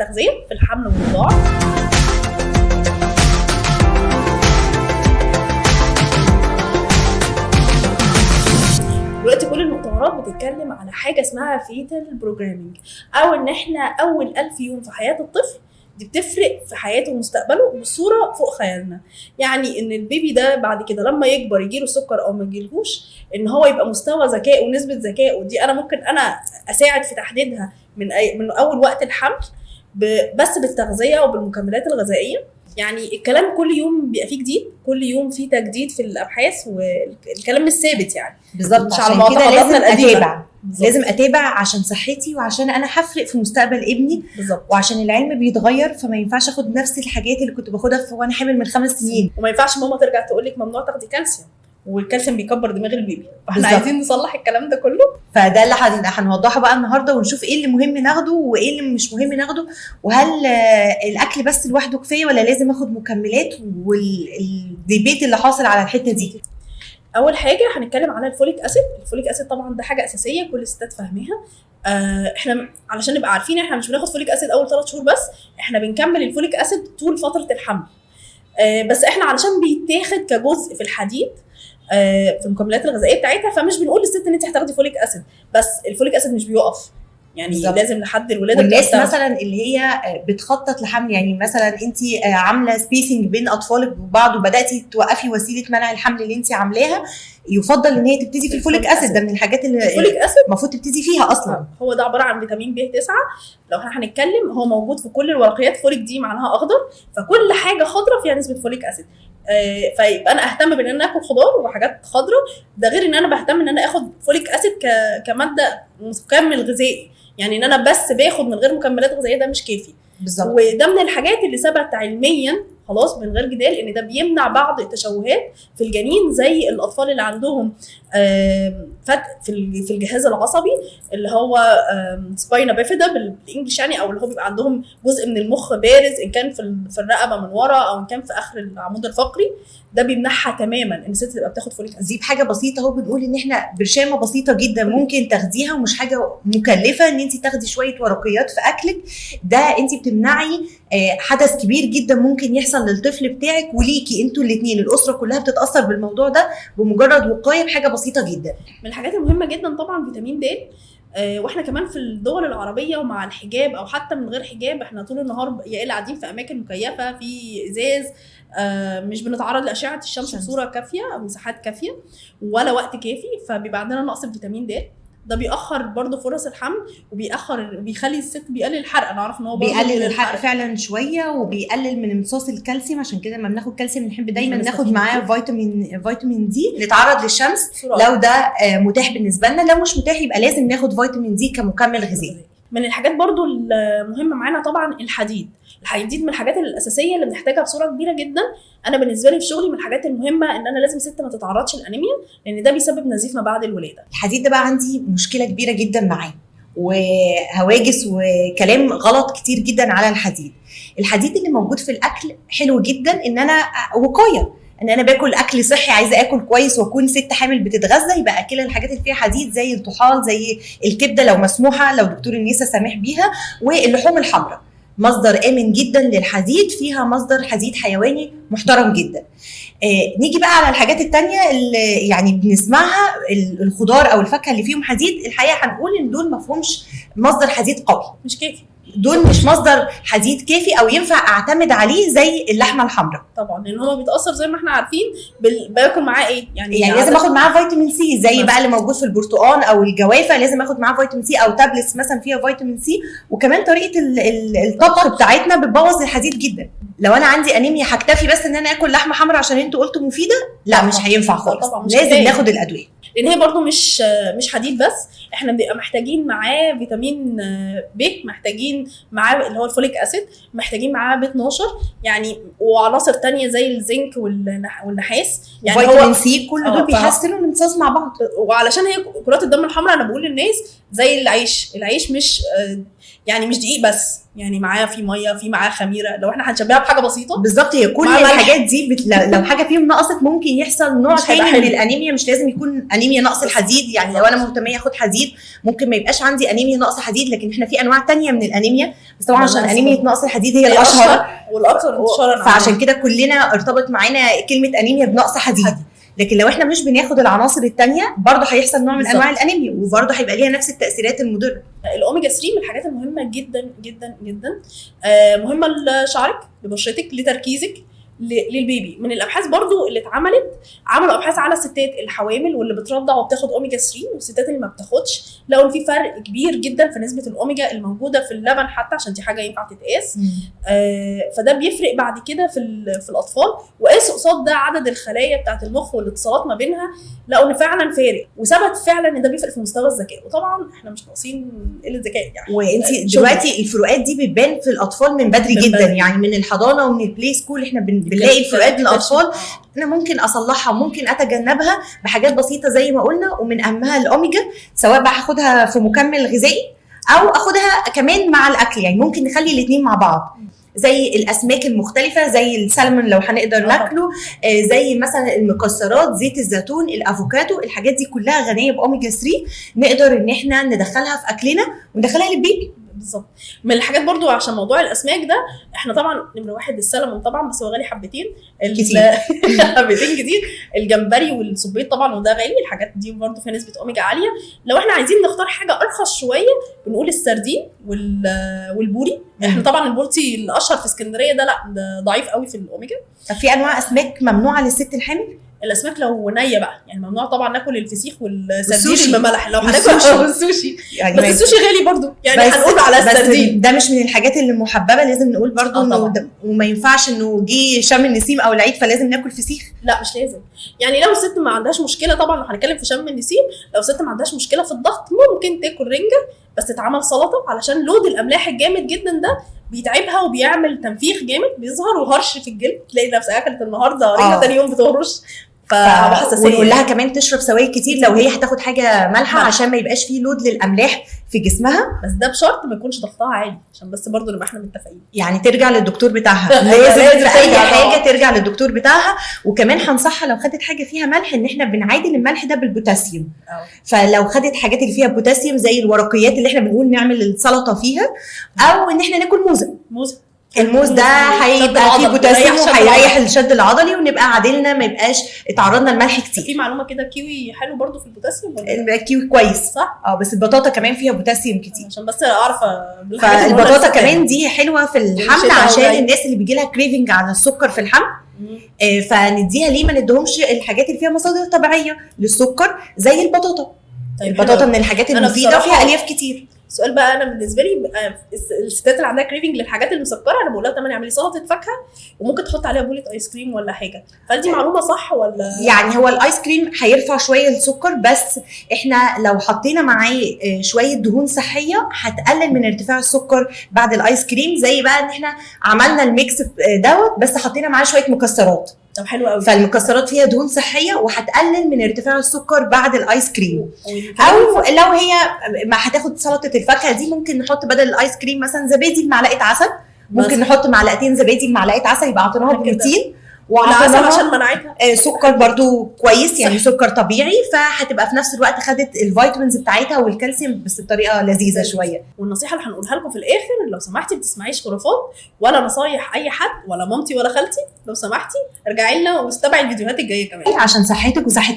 التغذية في الحمل والرضاعه. دلوقتي كل المؤتمرات بتتكلم على حاجة اسمها fetal programming، او ان احنا اول 1000 يوم في حياة الطفل دي بتفرق في حياته ومستقبله بصورة فوق خيالنا. يعني ان ال baby ده بعد كده لما يكبر يجيله سكر او ما يجيلهوش، ان هو يبقى مستوى ذكائه ونسبه ذكائه دي انا ممكن انا اساعد في تحديدها من اول وقت الحمل بس بالتغذية وبالمكملات الغذائية. يعني الكلام كل يوم بيبقى فيه جديد، كل يوم فيه تجديد في الابحاث، والكلام مش ثابت يعني. بالظبط، مش على عشان كده معتقداتنا لازم القديمة. اتابع. لازم اتابع عشان صحتي وعشان انا هفرق في مستقبل ابني. بالظبط. وعشان العلم بيتغير، فما ينفعش اخد نفس الحاجات اللي كنت باخدها وانا حامل من 5 سنين. وما ينفعش ماما ترجع تقول لك ممنوع تاخدي كالسيوم، والكالسيوم بيكبر دماغ ال baby، فاحنا عايزين نصلح الكلام ده كله. فده اللي هنوضحه بقى النهارده، ونشوف ايه اللي مهم ناخده وايه اللي مش مهم ناخده، وهل الاكل بس لوحده كفاية ولا لازم اخد مكملات، وال debate اللي حاصل على الحتة دي. اول حاجة هنتكلم على ال folic acid. ال folic acid طبعا ده حاجة اساسية كل الستات فاهماها. احنا علشان نبقى عارفين احنا مش بناخد folic acid اول 3 شهور بس، احنا بنكمل ال folic acid طول فترة الحمل. بس احنا علشان بيتاخد كجزء في الحديد في المكملات الغذائية بتاعتها، فمش بنقول للست ان انت هتاخدي folic acid بس. ال folic acid مش بيقف يعني. بالزبط. لازم لحد الولادة. والناس مثلا اللي هي بتخطط لحمل، يعني مثلا انت عامله spacing بين اطفالك وبعض وبداتي توقفي وسيلة منع الحمل اللي انت عاملاها، يفضل ان هي تبتدي في ال folic acid. ده من الحاجات اللي ال folic acid المفروض تبتدي فيها اصلا. هو ده عبارة عن فيتامين ب 9. لو احنا هنتكلم هو موجود في كل الورقيات. فوليك دي معناها اخضر، فكل حاجة خضراء فيها نسبه folic acid. فيبقى انا اهتم بان انا اكل خضار وحاجات خضراء، ده غير ان انا بهتم ان انا اخد folic acid كمادة مكمل غذائي. يعني ان انا بس باخد من غير مكملات غذائية ده مش كافي. بالظبط. وده من الحاجات اللي ثبت علميا خلاص من غير جدال ان ده بيمنع بعض التشوهات في الجنين، زي الاطفال اللي عندهم فتق في الجهاز العصبي اللي هو spina bifida بال English يعني، او اللي هو بيبقى عندهم جزء من المخ بارز ان كان في الرقبة من ورا او ان كان في اخر العمود الفقري. ده بيمنعها تماما ان الست تبقى بتاخد folic acid. دي بحاجة بسيطة اهو، بنقول ان احنا برشامه بسيطة جدا ممكن تاخديها ومش حاجة مكلفة، ان انت تاخدي شوية ورقيات في اكلك، ده انت بتمنعي حدث كبير جدا ممكن يحصل للطفل بتاعك وليكي انتوا الاثنين، الاسرة كلها بتتاثر بالموضوع ده بمجرد وقاية بحاجة بسيطة جدا. من الحاجات المهمة جدا طبعا فيتامين د. واحنا كمان في الدول العربية ومع الحجاب او حتى من غير حجاب احنا طول النهار يا الا قاعدين في اماكن مكيفه في ازاز، مش بنتعرض لاشعه الشمس بصورة كافيه او مساحات كافيه ولا وقت كافي، فبيبقى عندنا نقص في فيتامين د. ده بيأخر برضه فرص الحمل وبيأخر بيخلي الست بيقلل الحرق. انا اعرف ان هو بيقلل الحرق فعلا شوية، وبيقلل من امتصاص الكالسيوم. عشان كده لما بناخد كالسيوم بنحب دايما ناخد معاه فيتامين دي. نتعرض للشمس لو ده متاح بالنسبة لنا، لو مش متاح يبقى لازم ناخد فيتامين دي كمكمل غذائي. من الحاجات برضو المهمة معانا طبعا الحديد. الحديد من الحاجات الاساسية اللي بنحتاجها بصورة كبيرة جدا. انا بالنسبة لي في شغلي من الحاجات المهمة ان انا لازم ست ما تتعرضش للانيميا، لان ده بيسبب نزيف ما بعد الولادة. الحديد ده بقى عندي مشكلة كبيرة جدا معاه، وهواجس وكلام غلط كتير جدا على الحديد. الحديد اللي موجود في الاكل حلو جدا، ان انا وقاية ان انا باكل اكل صحي، عايزه اكل كويس واكون ست حامل بتتغذى، يبقى اكلها الحاجات اللي فيها حديد زي الطحال، زي الكبده لو مسموحة لو دكتور النسا سامح بيها، واللحوم الحمراء مصدر امن جدا للحديد، فيها مصدر حديد حيواني محترم جدا. نيجي بقى على الحاجات التانية اللي يعني بنسمعها، الخضار او الفاكهة اللي فيهم حديد. الحقيقة هنقول ان دول ما فيهمش مصدر حديد قوي، مش كافي. دول مش مصدر حديد كافي او ينفع اعتمد عليه زي اللحمة الحمراء طبعا، لان هو بيتاثر زي ما احنا عارفين باكل معاه ايه يعني لازم اخد معاه فيتامين سي زي بقى اللي موجود في البرتقال او الجوافه، لازم اخد معاه فيتامين سي او tablets مثلا فيها فيتامين سي. وكمان طريقه الطبخ بتاعتنا بتبوظ الحديد جدا. لو انا عندي انيميا هكتفي بس ان انا اكل لحمه حمراء عشان انتوا قلتوا مفيدة؟ لا، مش هينفع خالص، لازم ناخد الادوية. لان هي برضو مش حديد بس، احنا بنبقى محتاجين معاه فيتامين ب، محتاجين معاه اللي هو ال folic acid، محتاجين معاه ب 12 يعني، وعناصر تانية زي الزنك والنحاس يعني، فيتامين سي، كل دول بيحسنوا الامتصاص مع بعض. وعلشان هي كرات الدم الحمراء انا بقول للناس زي العيش، العيش مش يعني مش دقيق بس، يعني معاه في مية، في معاه خميره، لو احنا هنشبهها بحاجة بسيطة بالظبط. هي كل الحاجات دي لو حاجة فيهم نقصت ممكن يحصل نوع تاني من الانيميا، مش لازم يكون انيميا نقص الحديد. يعني لو انا مهتميه اخد حديد ممكن ما يبقاش عندي انيميا نقص حديد، لكن احنا في انواع تانية من الانيميا، بس طبعا عشان انيميا نقص الحديد هي الاشهر والاكثر انتشارا، فعشان كده كلنا ارتبط معانا كلمة انيميا بنقص حديد. لكن لو احنا مش بناخد العناصر التانية برضه هيحصل نوع من انواع الانيميا، وبرضه هيبقى ليها نفس التاثيرات المضرة. الاوميجا 3 من الحاجات المهمة جدا جدا جدا، مهمة لشعرك، لبشرتك، لتركيزك، للبيبي. من الابحاث برضو اللي اتعملت، عملوا ابحاث على الستات الحوامل واللي بترضع وبتاخد اوميجا 3 والستات اللي ما بتاخدش، لقوا ان في فرق كبير جدا في نسبه الاوميجا الموجودة في اللبن حتى، عشان دي حاجة ينفع تتقاس. فده بيفرق بعد كده في الاطفال. وقاسوا قصاد ده عدد الخلايا بتاعه المخ والاتصالات ما بينها، لقوا ان فعلا فارق، وثبت فعلا ان ده بيفرق في مستوى الذكاء. وطبعا احنا مش ناقصين قلة ذكاء يعني. وانت دلوقتي الفروقات دي بتبان في الاطفال من بدري جدا، يعني من الحضانة ومن ال play school احنا بنلاقي الفروقات للاطفال. انا ممكن اصلحها وممكن اتجنبها بحاجات بسيطة زي ما قلنا، ومن اهمها الاوميجا، سواء بقى هاخدها في مكمل غذائي او اخدها كمان مع الاكل، يعني ممكن نخلي الاثنين مع بعض، زي الاسماك المختلفة زي السلمون لو هنقدر ناكله، زي مثلا المكسرات، زيت الزيتون، الافوكادو، الحاجات دي كلها غنية باوميجا 3، نقدر ان احنا ندخلها في اكلنا وندخلها للبيبي. بالظبط. من الحاجات برضو عشان موضوع الاسماك ده، احنا طبعا نمره واحد السلمون طبعا، بس هو غالي حبتين كتير حبتين كتير. الجمبري والسبيط طبعا وده غالي، الحاجات دي برضو فيها نسبه اوميجا عالية. لو احنا عايزين نختار حاجة ارخص شوية بنقول السردين والبوري. احنا طبعا البورتي الاشهر في اسكندرية ده لا، ده ضعيف قوي في الاوميجا. طب في انواع اسماك ممنوعة للست الحامل؟ الاسماك لو نيه بقى يعني ممنوع طبعا ناكل الفسيخ والسردين المملح، لو هناكل السوشي يعني، بس السوشي غالي برضو يعني، هنقول على السردين ده مش من الحاجات اللي محببة، لازم نقول برضو انه وما ينفعش انه جه شم النسيم او العيد فلازم ناكل فسيخ، لا مش لازم. يعني لو الست ما عندهاش مشكلة، طبعا هنتكلم في شم النسيم، لو الست ما عندهاش مشكلة في الضغط ممكن تاكل رنجه، بس تتعمل سلطة، علشان load الاملاح الجامد جدا ده بيتعبها وبيعمل تنفيخ جامد، بيظهر وهرش في الجلد، تلاقي نفسها اكلت النهارده رنجه تاني يوم بتهرش. ونقول لها كمان تشرب سوائل كتير لو هي هتاخد حاجة مالحة عشان ما يبقاش فيه load للاملاح في جسمها، بس ده بشرط ما يكونش ضغطها عالي، عشان بس برضو نبقى احنا متفقين. يعني ترجع للدكتور بتاعها لازم في اي حاجة ترجع للدكتور بتاعها. وكمان هنصحها لو خدت حاجة فيها ملح ان احنا بنعادل الملح ده بالبوتاسيوم، فلو خدت حاجات اللي فيها بوتاسيوم زي الورقيات اللي احنا بنقول نعمل السلطة فيها، او ان احنا ناكل موزة. الموز ده هيبقى فيه بوتاسيوم وهيريح الشد العضلي، ونبقى عادلنا ما يبقاش اتعرضنا لملح كتير. في معلومة كده، كيوي حلو برضو في البوتاسيوم، الكيوي كويس صح؟ بس البطاطا كمان فيها بوتاسيوم كتير، عشان بس اعرف. فالبطاطا كمان دي حلوة في الحمل عشان الناس اللي بيجي لها craving على السكر في الحمل، فنديها ليه ما ندهمش الحاجات اللي فيها مصادر طبيعية للسكر زي البطاطا. طيب البطاطا من الحاجات المفيدة فيها الياف كتير. سؤال بقى، انا بالنسبة لي الستات اللي عندها craving للحاجات المسكره انا بقول لها طب اعملي سلطة فاكهة وممكن تحط عليها بوله ايس كريم ولا حاجة، فهل دي معلومة صح ولا؟ يعني هو الايس كريم هيرفع شوية السكر، بس احنا لو حطينا معاه شوية دهون صحية هتقلل من ارتفاع السكر بعد الايس كريم، زي بقى ان احنا عملنا ال mix دوت بس حطينا معاه شوية مكسرات. طب حلو قوي. فالمكسرات فيها دهون صحية وهتقلل من ارتفاع السكر بعد الايس كريم. او لو هي ما هتاخد سلطة الفاكهة دي ممكن نحط بدل الايس كريم مثلا زبادي بمعلقه عسل، ممكن نحط معلقتين زبادي بمعلقه عسل، يبقى اعطيناها بروتين وعطيناها عشان مناعتها سكر برضو كويس يعني سكر طبيعي، فهتبقى في نفس الوقت خدت ال vitamins بتاعتها والكالسيوم بس بطريقة لذيذة شوية. والنصيحة اللي هنقولها لكم في الاخر، لو سمحتي ما تسمعيش خرافات ولا نصايح اي حد ولا مامتي ولا خالتي، لو سمحتي ارجعي لنا واستبعي الفيديوهات الجاية كمان عشان صحتك وصحة